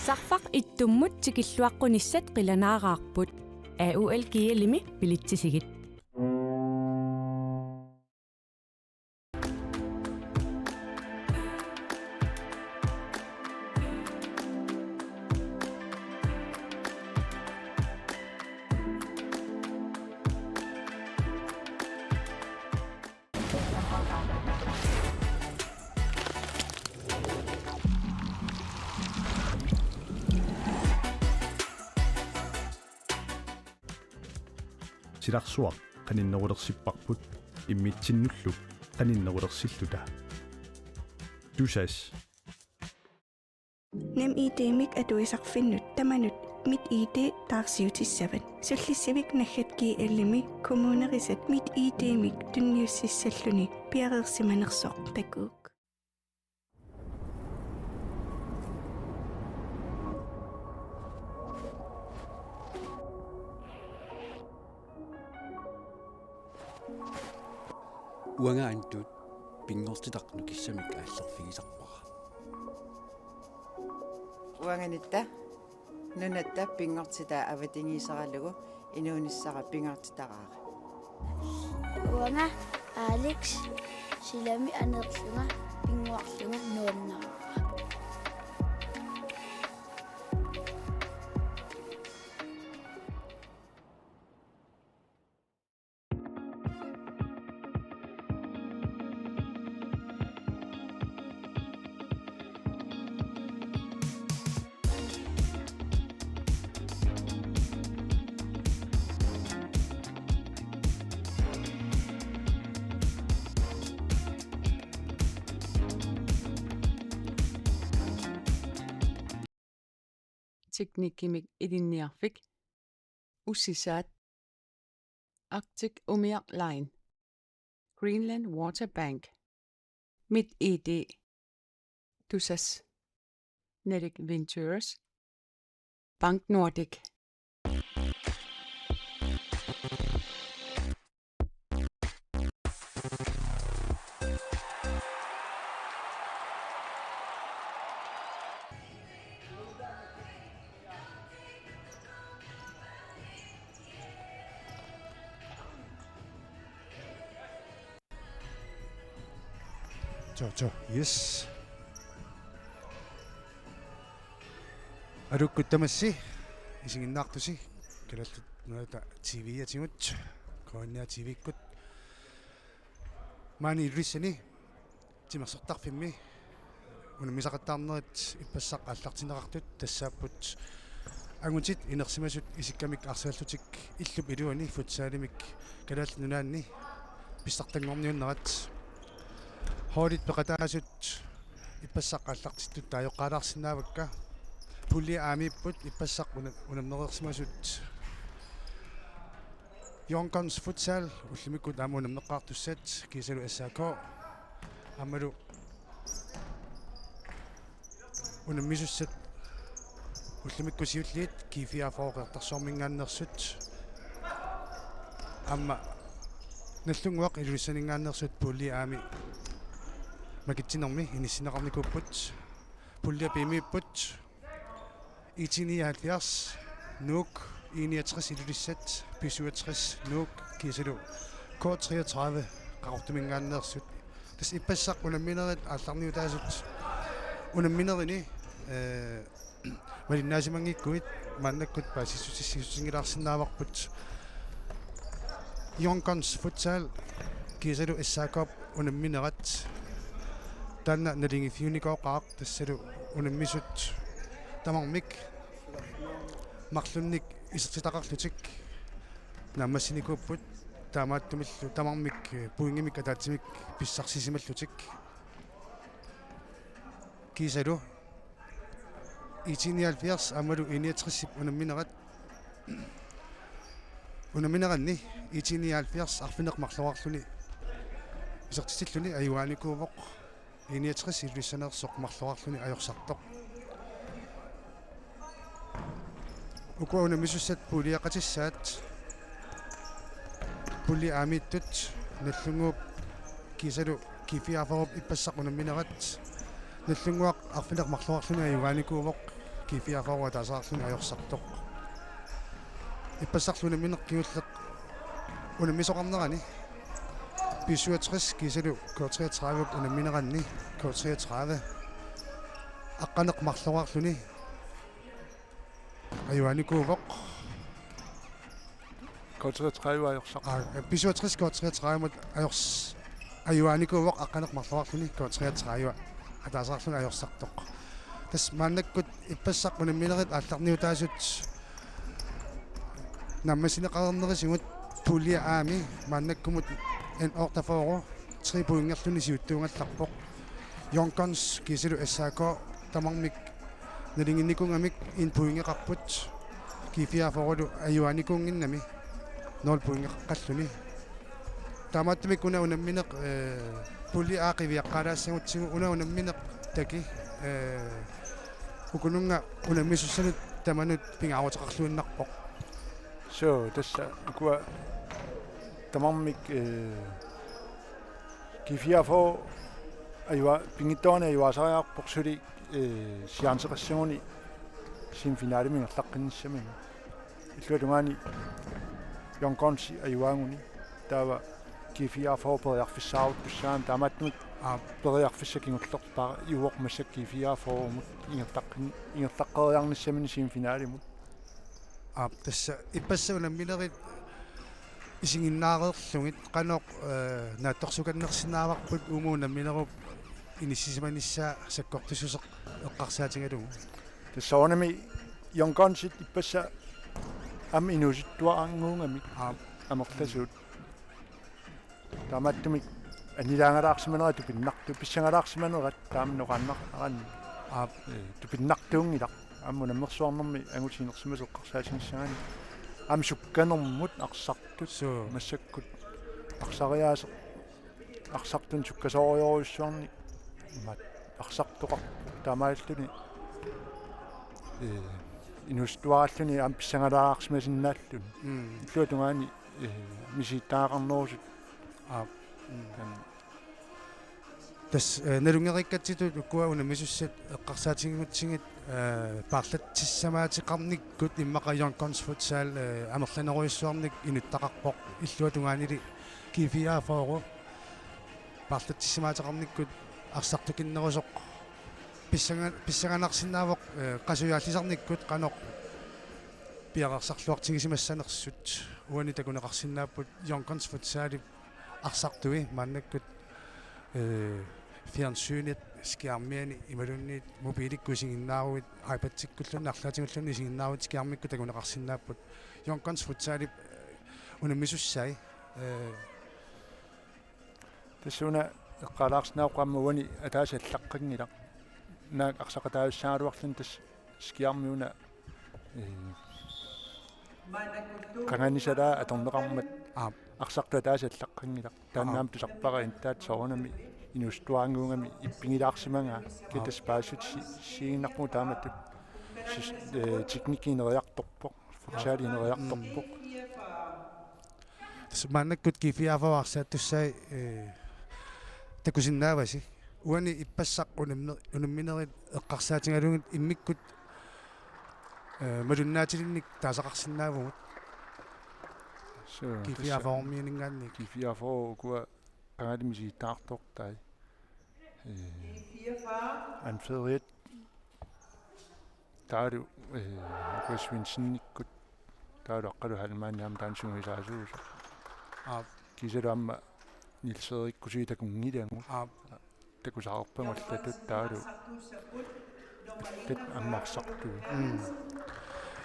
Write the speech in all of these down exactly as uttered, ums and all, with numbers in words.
Sarfaq ittummut tikilluaqqunissat qilanaaraarput. A U L G L-imi bilitsisigit. Silarsuaq qaninnerulersipparput immitsinnullu qaninnerulersilluta. Tusass. NemID-mik atuisarfinnut tamanut MitID taarsiutissavat. Sullissivik naggat G L-imi kommunerisat MitID-mik tunniussissalluni piareersimanersoq takuuk. Uanga Antut pinngortitaq nukissamik aallerfigisarpara. Uanga Nitta nunatta pinngortitaa avatangiiseralugu inuunissara pingaartitaraara. Uanga Alex silami aneerlunga pinnguarlunga nuannaraara. Teknikkimik ilinniarfik, ussisaat, Arctic Umiaq Line, Greenland Water Bank, MitID, Tusass, Nordic Ventures, Bank Nordik. Tjo, tjo, yes. Aluukkut tamassi isiginnaartusi Kalaallit Nunaata T V-atigut, K N R T V-kkut. Maani Ilulissani timersortarfimmi unammisaqattaarnerit ippassaq aallartinneqartut tassaapput angutit inersimasut isikkamik arsaarlutik illup iluani futsalimik Kalaallit Nunaanni pissartanngorniunnerat. Holdit peqataasut ippassaq aallartittut taajoqqaalaarsinnaavakka. Pulje A-miipput ippassaq una-, unammereersimasut Young Guns Futsal ullumikkut aamma unammeqqaartussat kiisalu S A K. Aammalu unammisussat ullumikkut siulliit G fireogfyrre Qeqertarsuarminngaanneersut. Aamma Nagdlunguaq Ilulissaninngaanneersut Pulje A-mi makitsinermi inissinneqarnikuupput. Pulje B-miipput I T nioghalvfjerds, Nuuk, I niogtres Ilulissat, B syvogtres Nuuk, kiisalu K treogtredive Qaqortuminngaanneersut. Tassa ippassaq unamminerit aallarniutaasut unamminerini, eh, malinnaasimanngikkuit maannakkut paasissutissiissutinngilaarsinnaavarput. Young Guns Futsal kiisalu S A K-p unamminerat taanna naligiiffiunikooqaaq tassalu unammisut tamarmik marlunnik isertitaqarlutik naammassinikuupput taamaattumillu tamarmik pointimik ataatsimik pissarsisimallutik. Kiisalu I T nioghalvfjerds aammalu I niogtresip unamminerat. Unammineranni I T nioghalvfjerds arfineq-marloraarluni isertitsilluni ajugaanikuuvoq. I niogtres Ilulissaneersoq marloraarluni ajorsartoq. Ukua unammisussat puljieqatissaat Pulje A-miittut Nagdlunguup kiisalu G fireogfyrrep ippassaq unamminerat. Nagdlunguaq arfineq-marloraarluni ajugaanikuuvoq. G fireogfyrre ataaseqarluni ajorsartoq. Ippassarlu unammineq kingulleq unammisoqarnerani B syvogtres kiisalu K treogtredive unammineranni K treogtredive aqqaneq-marloraarluni ajugaanikuuvoq. K treogtredive ajorsaq. Aa, B syvogtres K treogtredive-mut ajors-, ajugaanikuuvoq aqqaneq-marloraarluni K treogtredive ataaseqarluni ajorsartoq. Tassa maannakkut ippassaq unamminerit aallarniutaasut naammassineqareernerisigut pulje A-mi maannakkumut N otteogfyrre tre pointerluni siuttuugallarpoq. Young Guns kiisalu S A K tamarmik nalinginnikuugamik en pointeqarput, G fireogfyrre-lu ajugaanikuunnginnami nul pointeqaqqalluni. Taamaattumik una unammineq, eh, pulje A qiviaqqaalaassagutsigu una unammineq taki, eh, ukununnga unammisussanut tamanut pingaaruteqarluinnarpoq. Suu, tassa ukua tamarmik, eh, G fireogfyrre ajua-, pinngitsoorani ajugaasariaqarpoq suli, eh, chanceqassaguni semifinalemi ingerlaqqinnissaminnut. Illuatungaani Young Guns ajugaaguni taava G fireogfyrre periarfissaaruttussaagami, taamaattumik, aa, periarfissaq kingullerpaajuvoq massakkut G fireogfyrre-mut ingerlaqqin-, ingerlaqqeriarnissaminut semifinalimut. Aap, tassa ippassaq unamminerit isiginnaareerlugit qanoq, eh, naatsorsukannersinnaavarput uuma unamminerup inissisimanissaa sakkortussuseq eqqarsaatigalugu. Tassa soorunami Young Gunsit ippassaq aamma inuusuttuaraannguugamik. Aap. Amerlasuut. Taamaattumik annilaangalaarsimanerat tupinnartu-, pissangalaarsimanerat taama oqaannarneranni. Aap. Eh, tupinnartuunngilaq. Aamma unammersuarnermi angutit inersimasut eqqarsaatigissagaanni. Aamma sukkanermut arsartut. Suu. Massakkut arsariaaseq arsartunik sukkasoorujorujussuarnik imaat arsartoqarpoq taamaalilluni, eh, inuusuttuaraalluni aamma pissangalaarsimasinnaalluni. Mm. Illuatungaani, eh, misilittagaqarnerusut. Aap. Mm. Taanna. Tassa, eh, nalunngeriikkatsitut ukua unammisussat eqqarsaatigigutsigit, eh, paarlatsissamaateqarnikkut immaqa Young Guns Futsal, eh, amerlanerujussuarnik inuttaqarpoq illuatungaanili G fireogfyrre paarlatsissamaateqarnikkut arsartukinnerusoq pissanga-, pissanganarsinnaavoq, eh, qasujaalisarnikkut qanoq piareersarluartigisimassanersut. Uani takuneqarsinnaapput Young Guns Futsalip arsartui maannakkut, eh, fjernsynit, skærmiani imaluunniit mobilikkut isiginnaaruit, iPadikkulluunniit arlaatigulluunniit isiginnaaruit skærmikkut takuneqarsinnaapput. Young Guns Futsalip, eh, unammisussai, eh, Tassa una eqqaalaarsinnaavoq aamma uani ataaseq allaqqanngilaq. Naak arsaqataajussaagaluarluni tassa skærmi una, eh, qanganisalaa atorneqarmat. Aap. Arsartut ataaseq allaqqanngilaq. Taanna aamma tusarpara intaat soorunami inuusuttuaraannguugami ippigilaarsimagaa. Aap. Kiatas paasut si-, siinnarpugut taamatut. Sis-, eh, teknikki ineriartorpoq. Futsali ineriartorpoq. Tassa maannakkut G fireogfyrre arsaattussai, eh, takusinnaavasi. Uani ippassaq unamme-, unamminerit eqqarsaatigalugit immikkut, eh, malunnaatilinnik taasaqarsinnaavugut. Suu, G fireogfyrre-miuninngaanniit. G fireogfyrre ukua qangali misilittagartortai. Eh, Anferiat taavalu, eh, Nikolaj Svendsenikkut, taavalu Aqqalu Heilmann aamma taanna sungiusaasuusoq. Aap. Kiisalu aamma Niels Erik Kusi takunngilagut. Aap. Takusaqarpagut allatut taavalu allat aamma arsartui. Mm.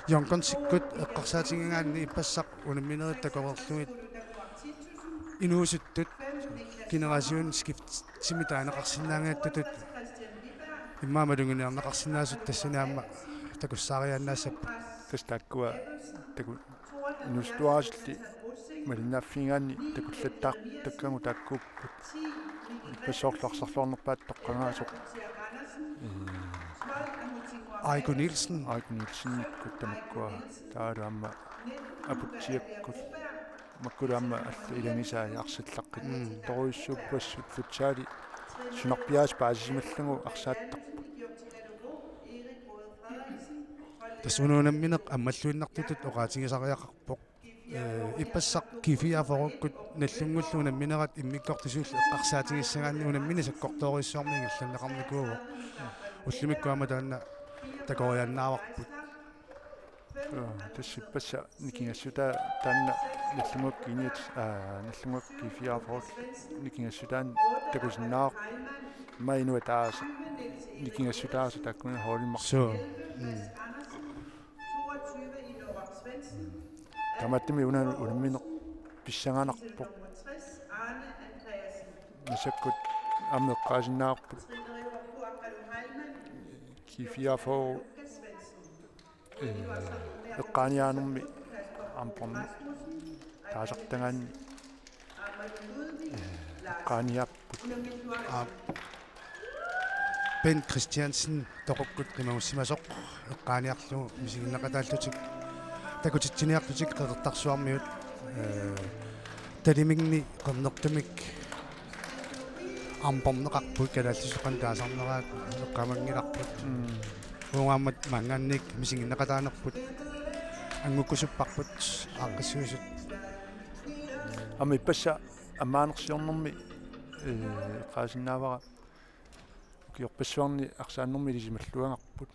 Young Gunsikkut eqqarsaatigigaanni ippassaq unamminerit takoreerlugit inuusuttut generation skiftimik taaneqarsinnaanngitsutut immaqa maluginiarneqarsinnaasut tassani aamma takussaariaannaassapput. Tassa taakkua taku-, inuusuttuaraasulli malinnaaffigigaanni takullattaartakkagut taakkuupput. Ippassaarlu arsarluarnerpaatut toqqagaasoq. Ee, Aiko Nielsen. Aiko Nielsenikkut tamakkua. Taavalu aamma Aputsiakkut. Makkulu aamma allat ilagisai arsallaqqittorujussuuppassuk futsali sunarpiaasiit paasisimallugu arsaattarput. Suna unammineq ammalluinnartutut oqaatigisariaqarpoq. Eh, ippassaq G fireogfyrrekkut Nagdlunguillu unamminerat immikkoortorsuillu eqqarsaatigissagaanni unammineq sakkortoorujussuarmik ingerlanneqarnikuuvoq. Ullumikkut aamma taanna takoriaannaavarput. Joo, tassa ippassaq nikingassutaa taanna Nagdlunguakku init, aa, Nagdlunguakku G fireogfyrre nikingassutaanut takusinnaavarput. Aamma inuit taasa nikingassutaasa taakkununnga holdimar. Suu. Mm. Taamaattumik una unammineq pissanganarpoq. Massakkut aamma eqqaasinnaavarput. G fireogfyrre, eh, eqqaaniaanermi armbanderneq taasartagaanni, eh, eqqaaniaapput. Aa, Bent Christiansen toqukkut qimagussimasoq eqqaaniarlugu misiginneqataallutik takutitsiniarlutik Qeqertarsuarmiut, eh, taliminni qernertumik armbanderneqarput, kalaallisut qanoq taasarneraat eqqaamanngilarput. Mm. Uagut aamma maanngaanniit misiginneqataanerput anngukkusupparput aaqqissuisut. Aamma ippassaq ammaanersiornermi, eh, eqqaasinnaavara ukiorpassuarni arsaannermi ilisimalluagarput.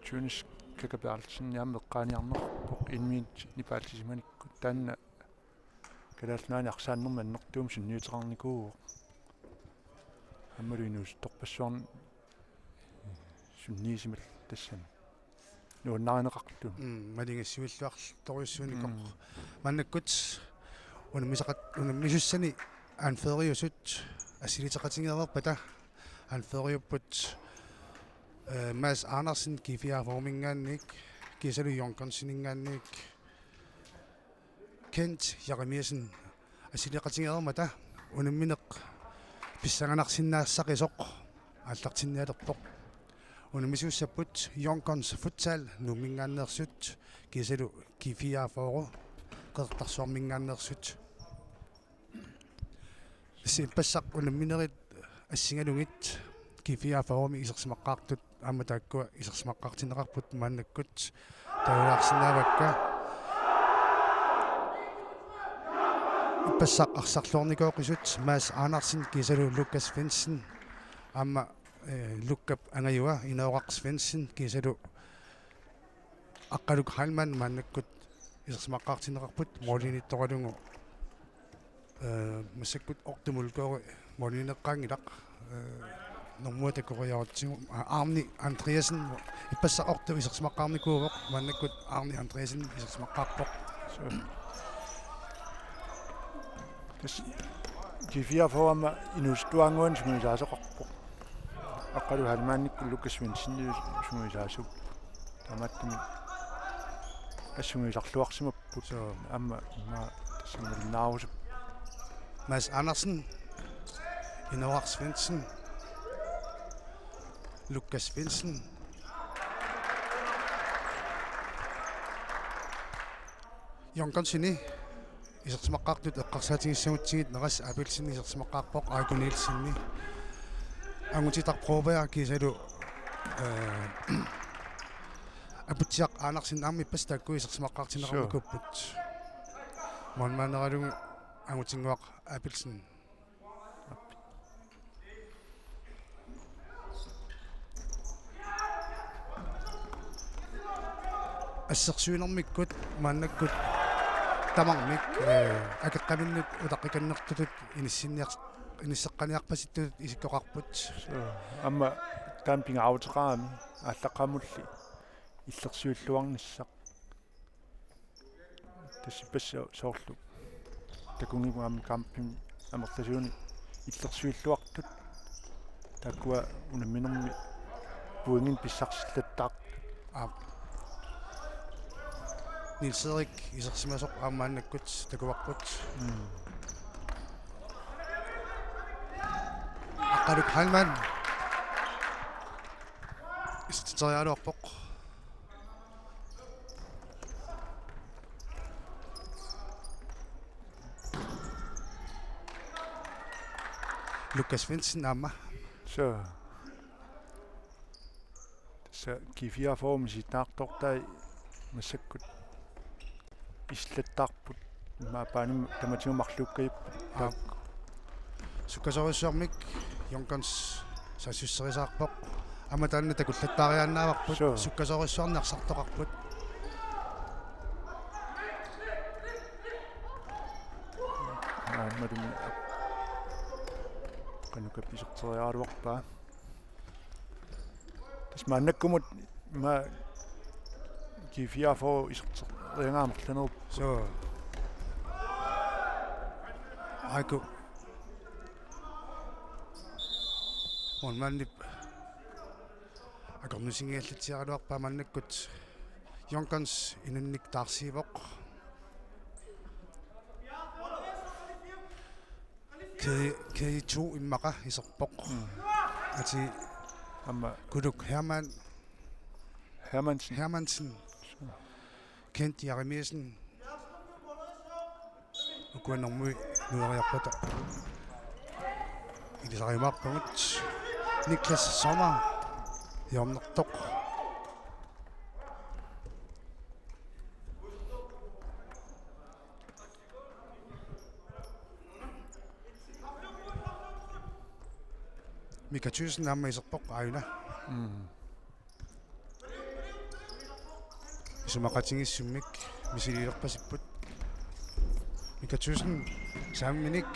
Tunis Kaka Berthelsen aamma eqqaaniarneqarpoq inuit nipaallisimanikkut, taanna Kalaallit Nunaanni arsaannermi annertuumik sunniuteqarnikuuvoq. Aammalu inuusuttorpassuarni sunniisimallutik tassani nuannarineqartut. Mm, malinngissuilluartorujussuunikoq. Mm. Maannakkut unammisaqat-, unammisussani anføreriusut assiliteqatigeereerpata anføreriupput, eh, Mads Andersen G fireogfyrreminngaanniit, kiisalu Jørgenseninngaanniit Kent Jeremiassen. Assiliteqatigeereermata unammineq pissanganarsinnaassaqisoq aallartinnialerpoq. Unammisuussapput Jørgens Futsal Nuumminngaanneersut kiisalu G fireogfyrre Qeqertarsuarminngaanneersut. Tassa ippassaq unamminerit assigalugit G fireogfyrremi isersimaqqaartut aamma taakkua isersimaqqaartinneqarput maannakkut taagulaarsinnaavakka. Ippassaq arsarluarnikooqisut Mads Andersen kiisalu Lukas Svendsen aamma, eh, Lukkap angajua Inooraq Svendsen kiisalu Aqqaluk Heilmann maannakkut isersimaqqaartinneqarput målimiittoralugu. Eh, massakkut Otto Mulgaard målimiinneqqaanngilaq. Eh, normua takoriarutsigu, ah, Arne Andreassen ippassaq Otto isersimaqqaarnikuuvoq, maannakkut Arne Andreassen isersimaqqaarpoq. Suu. Tassa G fireogfyrre aamma inuusuttuaannguanik sungiusaasoqarpoq. Aqqaluk Heilmannikkut Lukas Svendsen sungiusaasuupput. Taamaattumik assungiusarluarsimapput. Suu. Aamma immaqa tassa malinnaarusupput. Mads Andersen, Inooraq Svendsen, Lukas Svendsen, Jørgenseni isersimaqqaartut eqqarsaatigissagutsigit Neras Abelsen isersimaqqaarpoq Aiko Nielsenni. Angutitarp Broberg kiisalu, eh, Aputsiaq Andersen aamma ippassaq taakku isersimaqqaartinneqarnikuupput. Suu. Målmanderalugu Angutinnguaq Abelsen. Assersuinermikkut maannakkut tamarmik, eh, akeqqaminnut utaqqikannertutut inissinniar-, inisseqqaniarpasittutut isikkoqarput. Suu, aamma taanna pingaaruteqarami aallaqqaammulli illersuilluarnissaq. Tassa ippassaq soorlu takunngikkuni aamma kampimi amerlasuuni illersuilluartut. Taakkua unamminermi pointinik pissarsillattaartut. Aap. Niels Erik isersimasoq aamma maannakkut takuarput. Mm. Aqqaluk Heilmann. Isertitseriaraluarpoq. Lukas Svendsen aamma. Suu. Tassa G fireogfyrre misilittagartortai Massakkut islattaarput. Immaqa paanimut tamatigut marluukkajupput. Aap. Taakku. Sukkasoorujussuarmik Young Guns saassusserisaarpoq. Aamma taanna takullattaariaannaavarput. Suu. Sukkasoorujussuarnik arsartoqarput. Aammalumi Qanukap iserteriaraluarpaa. Tassa maannakkumut ima G fireogfyrre iserteriagaa amerlanerup. Suu. Aaku. Målmandip akornusinngiallatsiaraluarpaa maannakkut. Young Guns inunnik taarsiivoq. Kæde, kæde to immaqa iserpoq. Mm. Atii aamma Kuluk Hermann. Hermansen. Hermansen. Kent Jeremiassen. Ukua normui nueriarpata ilisariumaarpagut. Niklas Sommer hjørnertoq. Mika Thyssen aamma iserpoq aajuna. Mm. Isumaqatigiissummik misiliilerpasipput. Mika Thyssen saamminik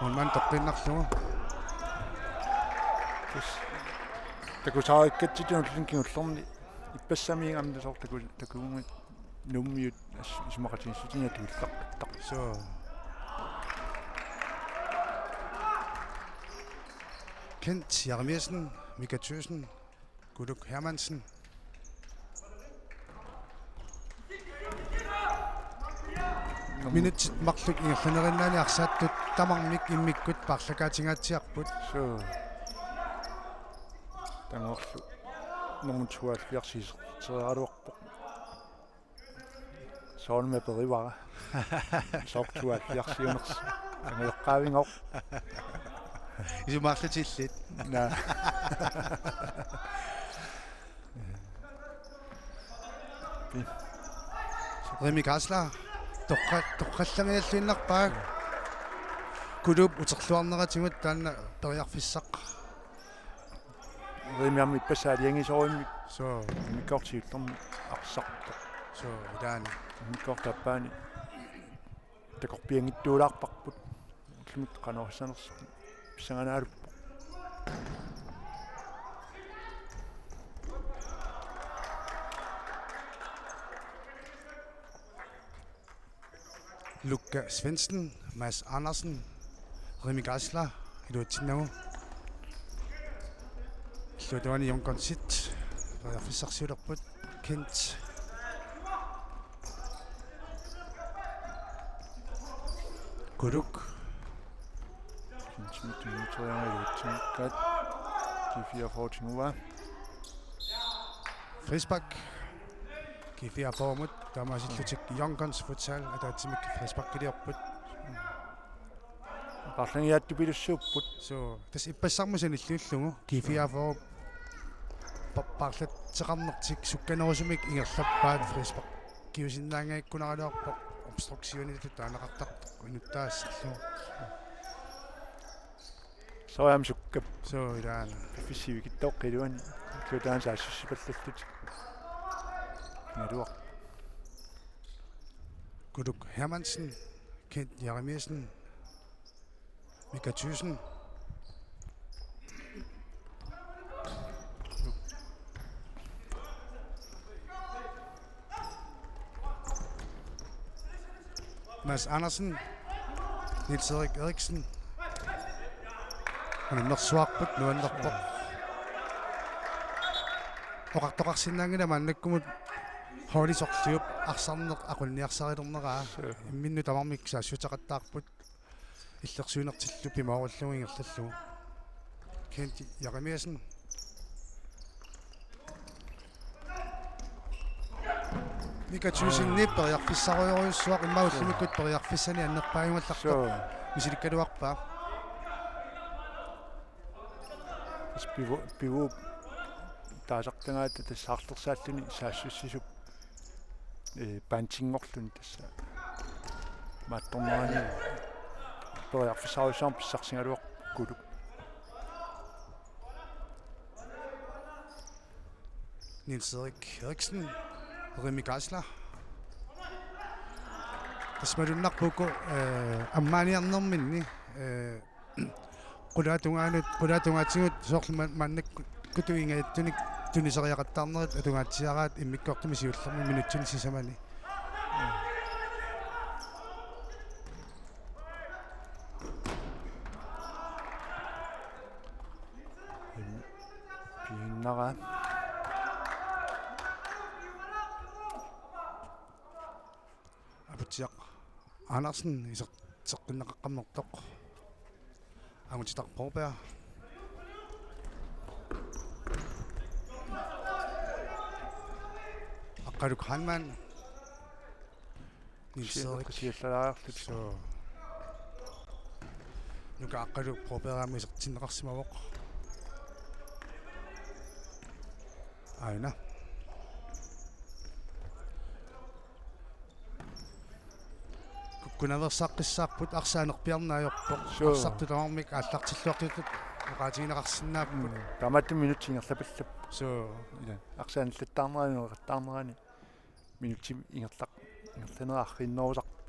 målmand toqqiinnarlugu. Tassa takusaariikkatsigu ulluni kingullerni ippassamiit aamma soorlu taku-, takuguit Nuummiut as-, isumaqatigiissutinik atuillarput. Suu. Kent Jeremiassen, Mika Thyssen, Kuluk Hermansen. Minutsit marluk ingerlaneriinnaani arsaattut tamarmik immikkut paarlakaataatsiarput. Suu. Taanna soorlu nummer tooghalvfjerds iserteriaraluarpoq. Soorunami aperivara. Soorlu tooghalvfjerdsiunersoq. Angajoqqaavigooq. Isumaqarlutillit. Naa. Remi Geisler. Toqqa-, toqqallagialluinnarpaa. Kuluup uterluarneratigut taanna periarfissaq. Remi aamma ippassaq aalajangiisorujummik. Suu. Immikkoortoq siullermik arsartoq. Suu, ilaana. Immikkoortup aappaani takorpianngitsuulaarparput. Ullumikkut qanoq issanersoq pissanganarpoq. Luka Svendsen, Mads Andersen, Remi Geisler, iluatsinnagu. Illuatungani Young Gunsit, periarfissarsiulerput, Kent. Kuluk. Kentimi tunniuteriaraa iluatsinngikkaat. G fireogfyrre tiguaa. Frispark. G fireogfyrre-mut taamaasillutik Young Guns Futsal ataatsimik frisparkiliorput. Paarlagiaattupilussuupput. Suu, tassa ippassarmut sanilliullugu G fireogfyrre pa-, paarlatseqarnertik sukkanerusumik ingerlappaat, frisparkiusinnaanngikkunaraluarpoq obstruktionillu taaneqartartoq inuttaassarlu. Soorlu aamma sukkap. Suu, ilaana. Piffissaq sivikitsoorpoq iluani. Illuatungaanut saassussipallallutik. Naluaq. Kuluk Hermansen, Kent Jeremiassen, Mika Thyssen. Mads Andersen, Niels Erik Eriksen. Unammersuarput, nuannerpoq. Oqartoqarsinnaanngilaq maannakkumut holdit sorliup arsarneq aqunniarsarilerneraa. Suu. Imminnut tamarmik saassuteqattaarput. Illersuinertillu pimoorullugu ingerlallugu. Kent Jeremiassen. Mika Thyssenip periarfissarujorujussuaq, immaqa ullumikkut periarfissanik annerpaajugallartoq. Suu. Misilikkaluarpaa. Tassa pivu-, pivuup taasartagaata tassa aarlersaalluni saassussisup Ee, pantinngorluni tassa. Maattornerani periarfissarujussuarmik pissarsigaluarput Kulu. Niels Erik Eriksen, Remi Geisler. Tassa malunnarpoq uku, eh, ammaaniarnerminni, eh, qulaatungaanut, qulaatungaatsigut soorlu ma-, maannakkut ingajattunik tunisariaqattaarnerit atungaatsiaraat immikkoortumi siullermi minutsini sisamani. Piinnara. Aputsiaq Andersen iserteqqinneqaqqammertoq. Angutitaq Broberg. Aqqaluk Hanman. Niels Erik. Siallalaarlutik. Suu. Nuka Aqqaluk Broberg aamma isertinneqarsimavoq. Aana. Kukkunaveersaqqissaarput, arsaq anerpiarneq ajorpoq. Suu. Arsartut tamarmik aallartilluartutut oqaatigineqarsinnaapput. Mm. Taamaattumik minutsit ingerlappallapput. Suu. Ila. Arsaq anillattaarnerani, oqattaarnerani. Minutsit ingerlaq-, ingerlanerit arriinnerusarput.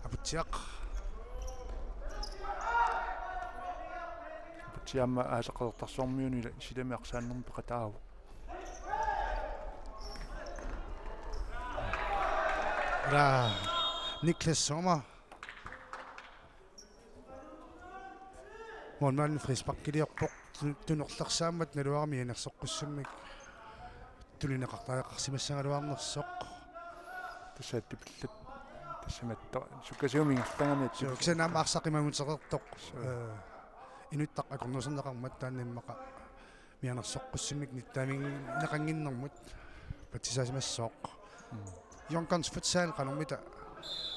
Aputsiaq. Aputsiaq aamma aasaq Qeqertarsuarmiunut ila silami arsaannermut peqataavoq. Ila Niklas Sommer. Målmanden frisparkiliorpoq, tun-, tunorlersaammat naluarami mianersoqqussummik tunineqartariaqarsimassagaluarnersoq. Tassa attupillat, tassa matto, sukkasuumik ingerlagami. Suu, attupillat. Kisianni aamma arsaq qimaguteqartoq. Suu. Eh, inuttaq akornuserneqarmat taanna immaqa mianersoqqussummik nittaaminneqannginnermut patsisaasimassooq. Mm. Junkers Futsal qanormita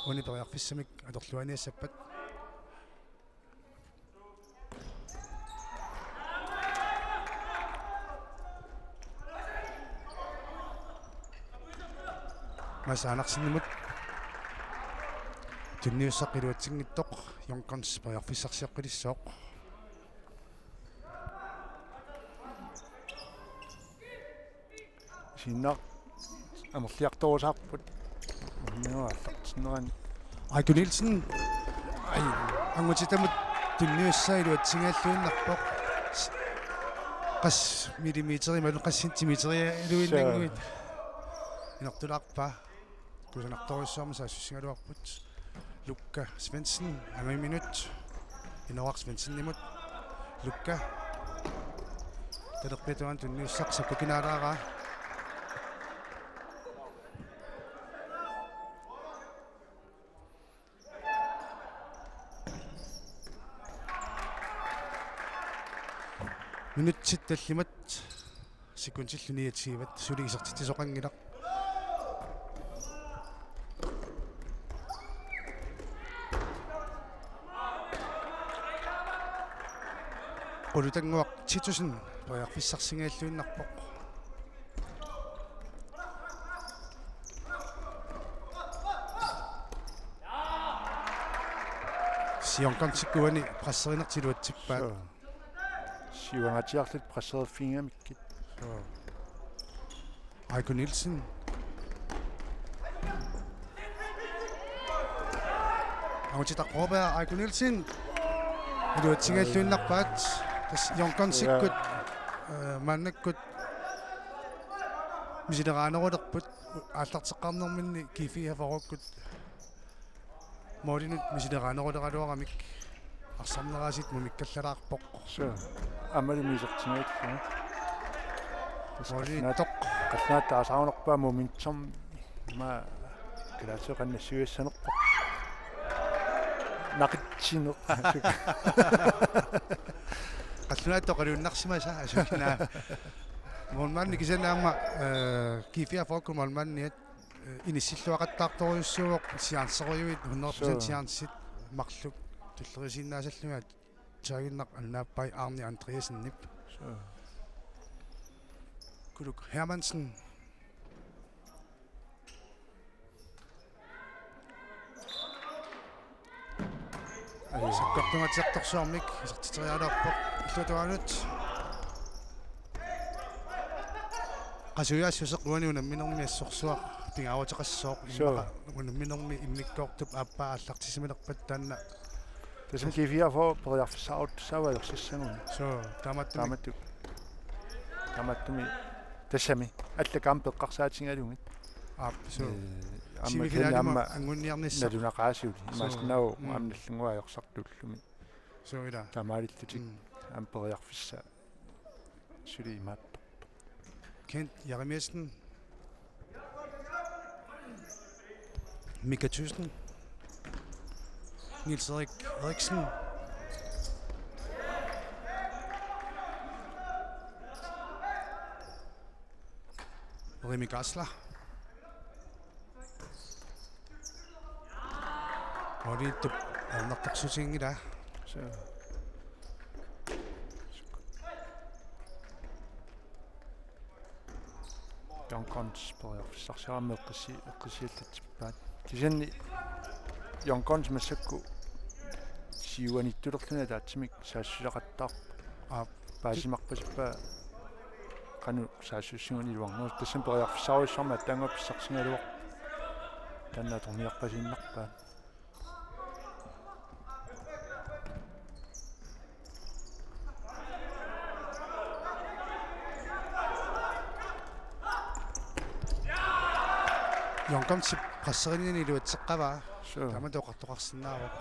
uani periarfissamik atorluaniassappat? Mads Andersenimut tunniussaq iluatsinngitsoq, Junkers periarfissarsioqqilissaaq. Isiginnaartut amerliartorusaarput. Unnugu aallartinnerani. Aiko Nielsen. Ai, angutitamut tunniussaa iluatsinngilluinnarpoq. Qassit millimeterit imaluunniit qassit centimeterialuinnannguit. Suu. Inortulaarpaa. Kusanartorujussuarmik saassussigaluarput. Lukka Svendsen, angajumminut. Inooraq Svendsenimut. Lukka. Talerpiata tunniussaq sakkukinaalaarpaa. Minutsit tallimat sekundillu niogtyve, suli isertitsisoqanngilaq. Qulutannguaq Titussen periarfissarsinngilluinnarpoq. Junkers uani presserinertik iluatsippaat. Suu. Siuangaatsiarlutik presseriffigigamikku. Suu. Aiko Nielsen. Angutitaq Broberg, Aiko Nielsen. Iluatsinngilluinnarpaat. Tassa Junkersikkut, ja, eh, maannakkut misileraanerulerput aallarteqqaarnerminni G fireogfyrrekkut. Målinut misileraaneruleraluaramik arsarneraasiit mumikkallalaarpoq. Suu. Aammalu misertingaillu. Målittoq. Qallunaat taasaarunerpaat momentum. Ima kalaallisut qannassiuissanerpoq. Naqitsineq. Qallunaat toqaluinnarsimasa asukinnaa. Målmandi kisianni aamma, eh, G fireogfyrrekkut målmandiat eh, inissilluaqattaartorujussuuvoq, chancerujuit, hundrede procent, suu, chancit marluk tulleriisinnaasallugit, taaginnaq annaappaa Arne Andreassenip. Suu. K Uluk Hermansen. Ai. Sakkortugatsiartorsuarmik isertiteriaalaarpoq illuatungaanut. Qasujaassuseq uani unamminermi assorsuaq pingaaruteqassooq. Suu. Immaqa unamminermi immikkoortup aappaa aallartissimanerpat taanna. Tassami G fireogfyrre periarfissaaruttussaavoq ajorsissaguni. Suu, taamaattumik. Taamaattumik. Taamaattumik. Tassami. Allakkaam peqqarsaatigalugit. Aap, suu. Ee, aamma semifinalimi aamma anguniarnissaq. Nalunaqaasuli. Suu. Imaassinnaavoq, mm, aamma nallunnguaq ajorsartuulluni. Suu, ila. Taamaalillutik. Mm. Aamma periarfissaa suli imaattarpoq. Kent Jeremiassen. Mika Thyssen. Niels Erik Eriksen. Remi Goslar. Målimiittup ajornartorsiutiginngilaa. Suu. Young Guns periarfissarsiorami eqqissi-, eqqissiallatsippaat. Kisianni Young Guns massakkut siuanittulerluni ataatsimik saassuseqattaarput. Aap. Paasimarpasippaa qanoq saassussinersoq iluarnerusoq, tassami periarfissaarujussuarmik aatsaannguaq pissarsigaluarpoq. Taanna atorniarpasiinnarpaat. Young Gunsip presserinermi iluatseqqavaa. Suu. Taama oqartoqarsinnaavoq.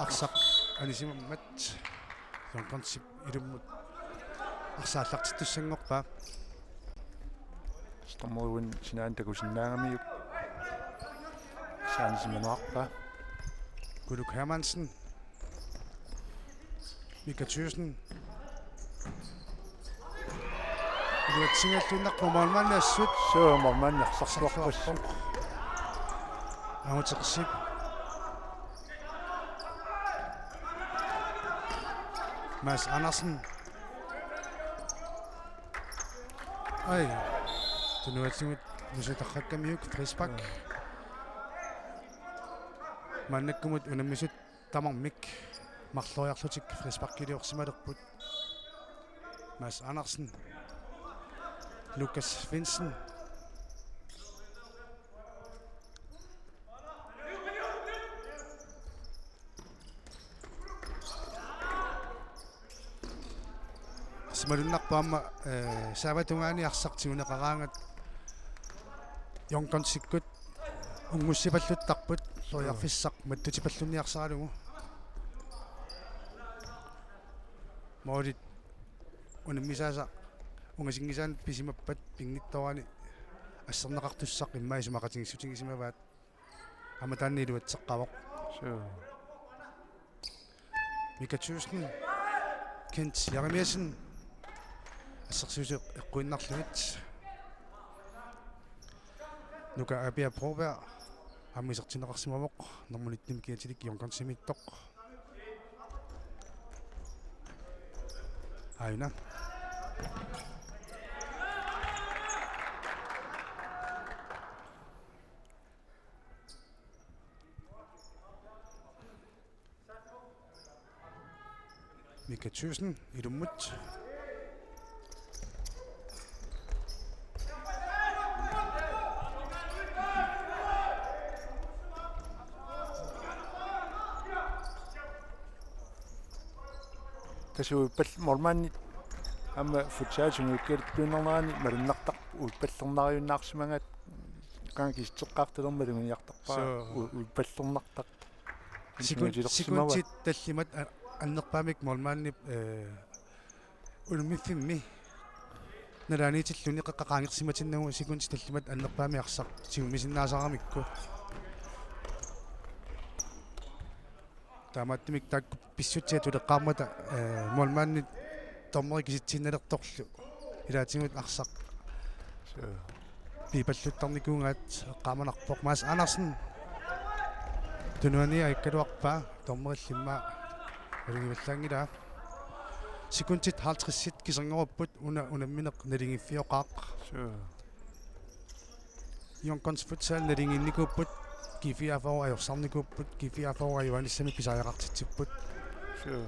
Arsaq anisimammat Young Gunsip ilummut arsaq aallartittussanngorpaa. Stormeriun sinaani takusinnaagamiuk saanisimanuarpaa. Kuluk Hermansen. Mika Thyssen. Iluatsigalluinnarpoq, målmandi assut. Suu, målmandi arsarluarpassuaq. Amutersip. Mads Andersen. Ai. Tunuatsimut nusutarrakkamiuk frispark. Maannakkumut unammisut tamarmik marloriarlutik frisparkiliorsimalerput. Mads Andersen. Lukas Svendsen. Simalunnarpoq aamma, eh, saavatungaani arsaq tiguneqaraangat Young Gunsikkut ungussipalluttarput, periarfissaq mattutipallunniarsaralugu. Målit unammisaasa ungasinngisaannut pisimappat pinngitsoorani asserneqartussaq immaqa isumaqatigiissutigisimavaat. Aamma taanna iluatseqqavoq. Suu. Mika Thyssen, Kent Jeremiassen, assersuusiq eqquinnarlugit. Nuka Abia Broberg, aamma isertinneqarsimavoq, nummer nitten kiatilik Young Gunsimiittoq. Aajuna. Mika Thyssen, ilummut. Tassa uippal-, målmandit aamma futsal sungiukkiartuinnarnerani malunnartarpoq uippallernariunnaarsimagaat, qanga kisitseqqaartalermat maluginiartarpara. Suu. U-, uippallernartarpoq. Sekund-, sekundit tallimat a-, annerpaamik målmandip, eh, unammiffimmi nalaaniitilluni qeqqa qaangersimatinnagu sekundit tallimat annerpaamik arsaq tigummisinnaasaaramikku. Taamaattumik taakku pissutsiat tuleqqaarmata, eh, målmandit dommeri kisitsiinnalertorlu ilaatigut arsaq. Suu. Piipalluttarnikuugaat eqqaamanarpoq. Mads Andersen. Tunuani ajukkaluarpaa, dommerillu immaqa nalingivallaanngilaa. Sekundit halvtredsit kiserngorupput, una unammineq naligiiffioqaaq. Suu. Young Guns Futsal naligiinnikuupput, G fireogfyrre ajorsarnikuupput, G fireogfyrre ajugaanissami pisariaqartitsipput. Suu.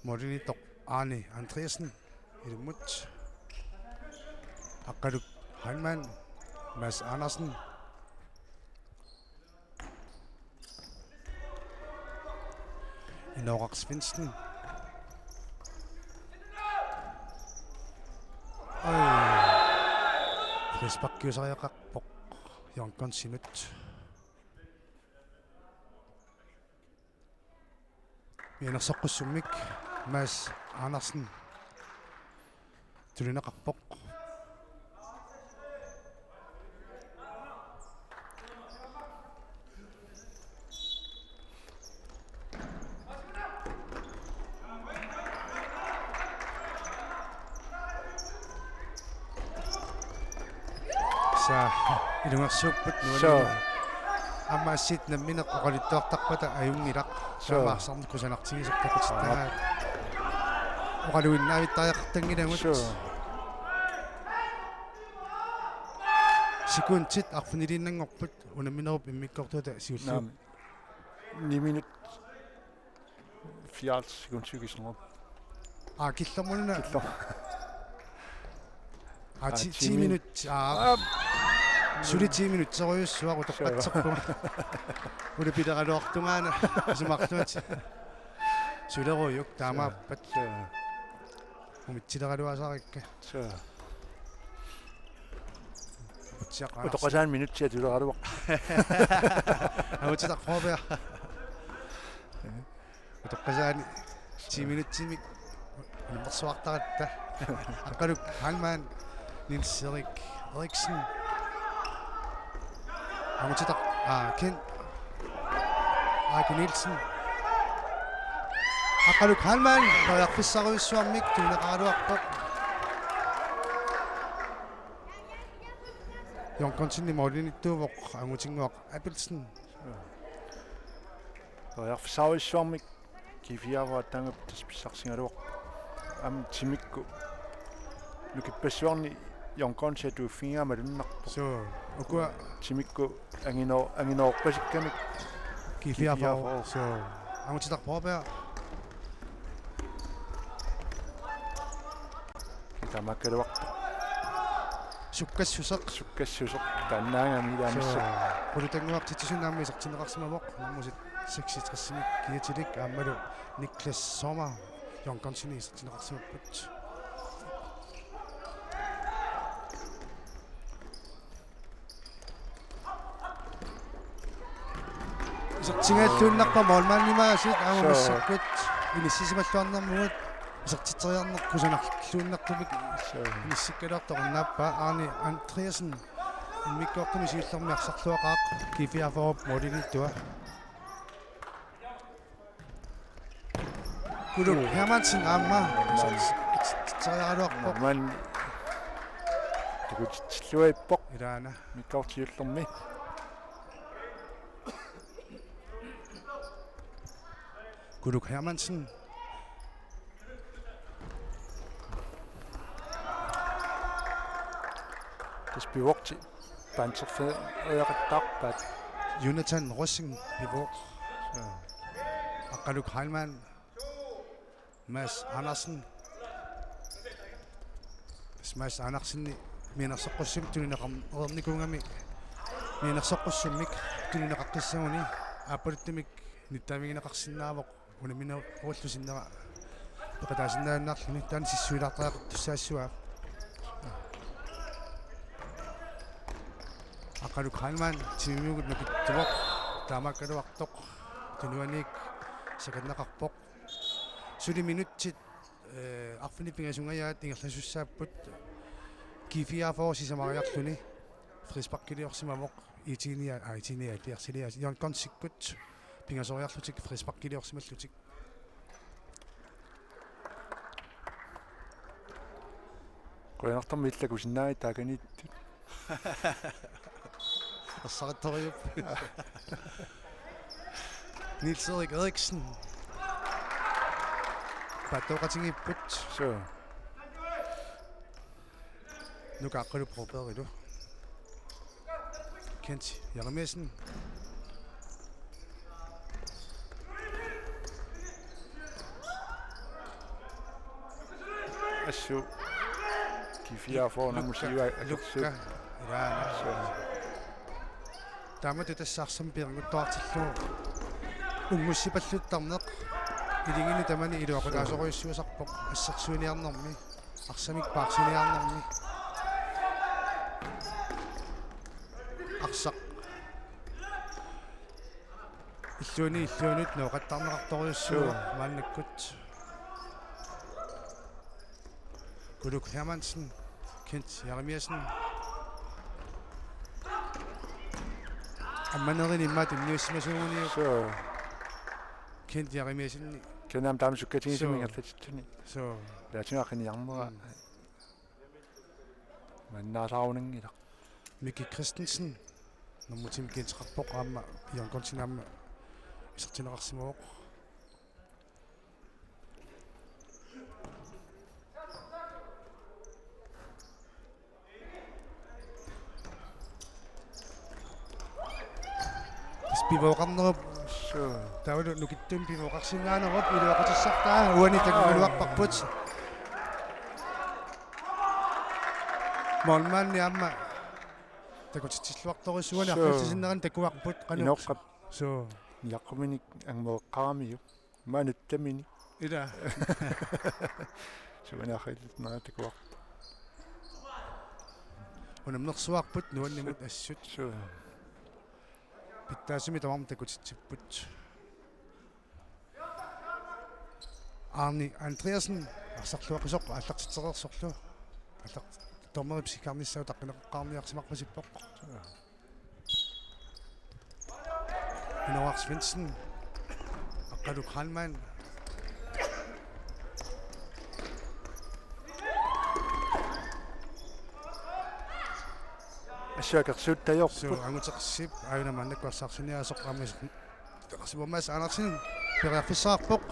Målimiittoq Arne Andreasen ilummut. Aqqaluk Heilmann, Mads Andersen. Inooqaq Svendsen. Oj. Frisparkiusariaqarpoq Young Gunsinut. Mianersoqqussummik Mads Andersen tunineqarpoq. Sa ilungersuupput nuanini. Suu. Aamma assut nammineq oqaluttuartarpata ajunngilaq. Suu. Taamaasarneq kusanartigisoq takusinnaavat. Aap. Oqaluinnaavittariaqartanngilagut. Suu. Sekundit arfiniliinnanngorput unamminerup immikkoortuata siulliup. Naamik. Ni minut fireoghalvtreds sekunder kiserngorupput. Aa, killormuna. Killor. Aa, ti, ti minut. Aa. Suli ti minut. Sorujussuaq utoqqatserpunga. Ulapileraluartungaana. Isumarluat. Sulerujuk taamaappat. Suu. Umitsileraluasaarikka. Suu. Utoqqasaani minutsia tuleraluaq. Angutitaq Broberg. Utoqqasaani ti minutsimik unammersuartaratta. Aqqaluk Heilmann, Niels Erik Eriksen. Angutitaq, aa, Ken Aake Nielsen. Aqqaluk Heilmann, periarfissarujussuarmik tunineqaraluarpoq. Young Gunsinip målimiittuuvoq Angutinnguaq Abelsen. Periarfissarujussuarmik G fireogfyrre attaanngorpat tassa pissarsigaluarpoq. Aamma timikkut nukippassuarni Young Gunsi atuiffigigaa malunnarpoq. Suu, ukua. Timikkut anginoo-, anginoorpasikkamik. G fireogfyrre. G fireogfyrre. Suu. Angutitaq Broberg. Taamaakkaluartoq. Sukkassuseq. Sukkassuseq. Taannaagami ilaamassa. Suu. Qulutannguaq Tittussen aamma isertinneqarsimavoq. Nummer seksogtresimik kiatilik aammalu Niklas Sommer Young Gunsinit isertinneqarsimapput. Isertigalluinnarpaa målmandimaasit aamma. Suu. Massakkut inissisimalluarnermut isertitseriarneq kusanarluinnartumik. Suu. Inissikkaluartoq annaappaa Arne Andreasen. Immikkoortumi siullermi arsarluaqaaq G fireogfyrre målimiittua. Kuluk Hermansen aamma. Hermansen. Teriaraluarpoq. Hermann. Tukutsilluippoq. Ilaana. Mikkoortip siullermi. Kuluk Hermansen. Tassa pivoqti panserferiaqattaarpaat. Jonathan Rosing pivoq. Suu. Aqqaluk Heilmann. Mads Andersen. Tassa Mads Andersen mianersoqqussummik tunineqarnikuugami. Mianersoqqussummik tunineqaqqissaguni aappaluttumik nittaavigineqarsinnaavoq. Unamminerullu sinnera peqataasinnaajunnaarluni taanna sissuilaartariaqartussaassavaa. Aqqaluk Heilmann timimiugut nukittuvoq taamaakkaluartoq tunuaniit sakanneqarpoq. Suli minutsit, eh, arfineq-pingasungajaat ingerlasussaapput G fireogfyrre sisamariarluni frisparkiliorsimavoq. I T-ni, aa, I T-ni, P R C-li, Young Gunsikkut pingasoriarlutik frisparkiliorsimallutik. Qujanartumik illit takusinnaagit taakaniittut. Ersarittorujuuvoq. Niels Erik Eriksen. Paattooqatigiipput. Suu. Nuka Aqqalu Brobergilu. Kent Jeremiassen. Assut G fire får nummer syv af Lukka. Lukka. Ilaana. Suu. Taamatut tassa arsamik pilernguttuartillugu. Ungussipalluttarneq. Ilinnut tamanut iluaqutaasorujussuusarpoq assersuiniarnermi. Arsamik paarsiniarnermi. Arsaq. Illuini illuinut nooqattarneqartorujussuuvoq. Suu. Maannakkut. Kuluk Hermansen, Kent Jeremiassen. Ammanerini immaqa tunniussimasuuguniuk. Suu. Kent Jeremiassen. Kinaam taama sukkatigisumik. Suu. Ingerlatilluni. Suu. Laatiga qiniarnera. Mm. Mannaalaarunanngilaq. Miki Christensen. Nummer ti-mik kiinteqarpoq aamma Jørgen Konsen aamma isertinneqarsimavoq. Tassa pivooqarnerup. Suu. Taavalu nukittunik pivooqarsinnaanerup iluaqutissartaa uani takugaluarparput. Målmandi aamma takutitsilluartorujussuuvoq. Suu. Arfineq-marlunnik takuarput qanoq. Inoqqap. Suu. Niaqquminik angumeqqaaramiuk. Maanna tammini. Ila. Suunaarrillit maanna takuarput. Unammersuarput nuannermut assut. Suu. Pitsaasumik tamarmik takutitsipput. Arni Andreasen, arsarluaqisoq aallartitsereersorlu. Aallar-, dommerip sikkarnissaa utaqqineqaqqaarniarsimarpasippoq. Inooraq Svendsen. Aqqaluk Heilmann. Assut akersuuttajorput. Suu, Angutersip aajuna maannakkut arsaarsinnaasoq aamma iser-, Mads Andersen periarfissaqarpoq.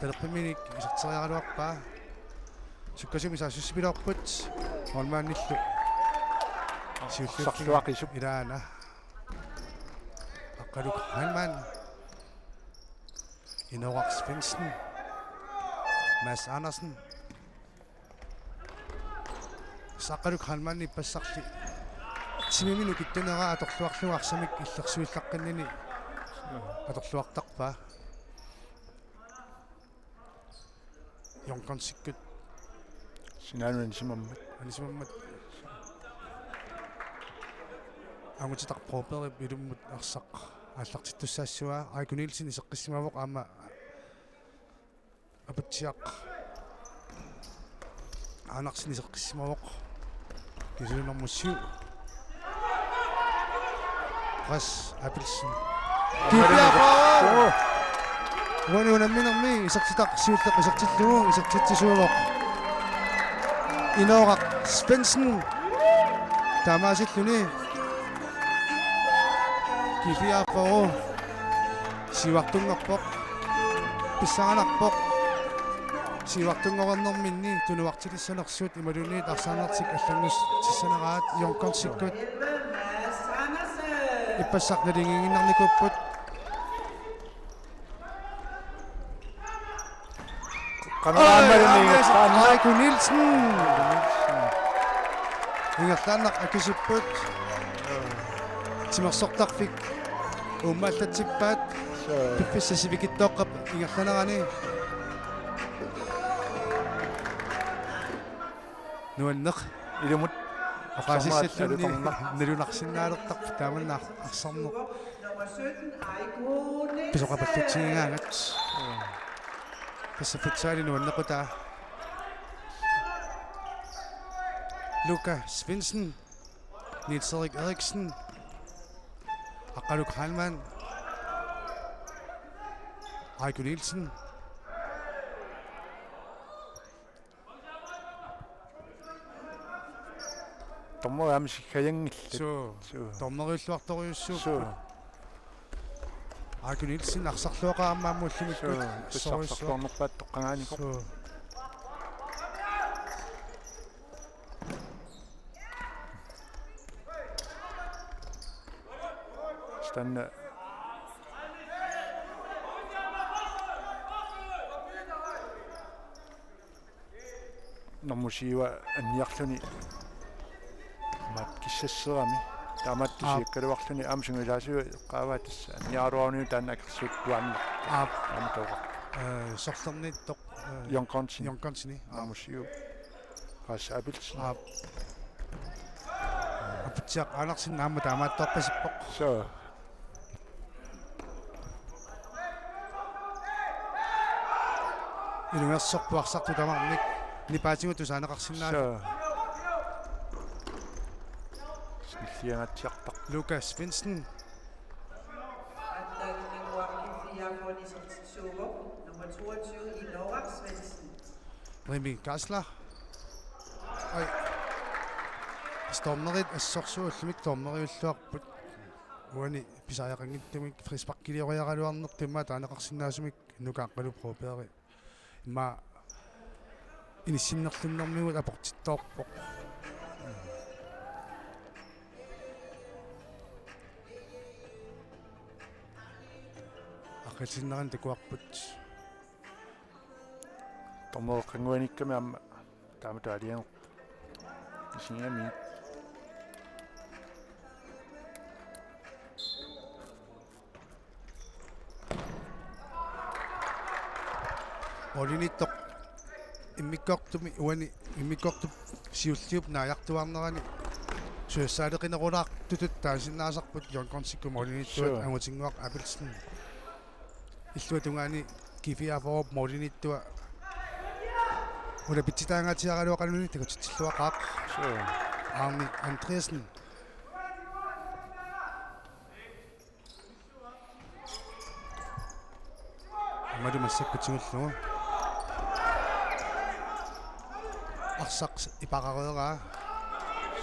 Talerpimminik iserteriaraluarpaa. Sukkasuumik saassussipiloorput. Målmandillu. Siulliulluni. Arsarluaqisup. Ilaana. Aqqaluk Heilmann. Inooraq Svendsen. Mads Andersen. Aqqaluk Heilmann ippassarli. Timimi nukittunera atorluarlugu arsamik illersuillaqqinnini atorluartarpaa. Jørgen Konsikkut. Sinaanut anisimammat. Anisimammat. Angutitaq Brobergip ilummut arsaq aallartittussaassavaa. Aiko Nielsen iseqqissimavoq aamma Aputsiaq Andersen iseqqissimavoq. Kisianni nummer syv. Chris Abelsen. Kipiapo! Uani unamminermi isertitaq siulleq isertillugu isertitsisuuvoq. Inooraq Svendsen. Taamaasilluni. Kipiapo. Siuartunngorpoq. Pissanganarpoq. Siuartunngornerminni tunuartilissanersut imaluunniit arsaannertik allanngutissaneraat Jørgen Konsikkut. Ippassaq naligiinnarnikuupput. Qanaraammaluni ingerlaannaq. Aiko Nielsen. Ingerlaannaq akisipput. Timersortarfik uummaallatsippaat. Suu. Piffissaq sivikittooqqap ingerlanerani. Nuanneq. Ilumut. Oqaasissallunni alutornaq. Nalunarsinnaalertarpoq taamanna arsarneq. Pisoqapallutsigigaangat. Tassa futsali nuannequtaa. Luka Svendsen, Niels Erik Eriksen, Aqqaluk Heilmann, Aiko Nielsen. Dommeri aamma siggajanngillat. Suu. Suu. Dommeriulluartorujussuupput. Suu. Aaku Nielsen arsarluaqaaq aamma ullumikkut. Suu. Assorujussuaq. Arsarluarnerpaat toqqagaanikoq. Suu. Taanna normu syv anniarluni maat kissasserami. Taamaattusi Aap. Ikkaluarluni aamma sungilaasui eqqaavaa tassa anniaraluaruniuk taanna akersuuttuaannaq. Aap. Aamma tooqa. Eh, sorlerniittoq. Eh, Jørgen Konsen. Jørgen Konseni. Aap. Normu syv. Qas Abelsen. Aap. Aputsiaq Andersen aamma taamaattoorpasippoq. Suu. Ilungersorpoq arsartut tamarmik nipaatigut tusaaneqarsinnaasut. Suu. Snilliangaatsiarpaq. Lukas Svendsen. Nummer toogtyve, Inoa Svendsen. Rimi Kasla. Oj. Stormerit assorsuaq ullumi dommeriulluarput. Uani pisariaqanngitsumik frisparkilioriaraluarnertut immaqa taaneqarsinnaasumik Nuka Aqqalu Broberg. Immaqa inissinnerlunnermigut aportittoorpoq. Aqqitinneranni takuarput. Dommereqqannguaniikkami aamma taamatut aalajangerpoq. Isigigamik. Målimiittoq immikkoortumi uani immikkoortup siulliup naajartuarnerani susassaaleqinerulaartutut taasinnaasarput Jørgen Konsekkut målimiittuat. Suu. Angutinnguaq Abelsen. Illuatungaani G-fireogfyrre målimiittua ulapitsitaangaatsiaraluaqaluni takutitsilluaqaaq. Suu. Arne Andreasen. Aammalu massakkut tigullugu. Arsaq iparareeraa.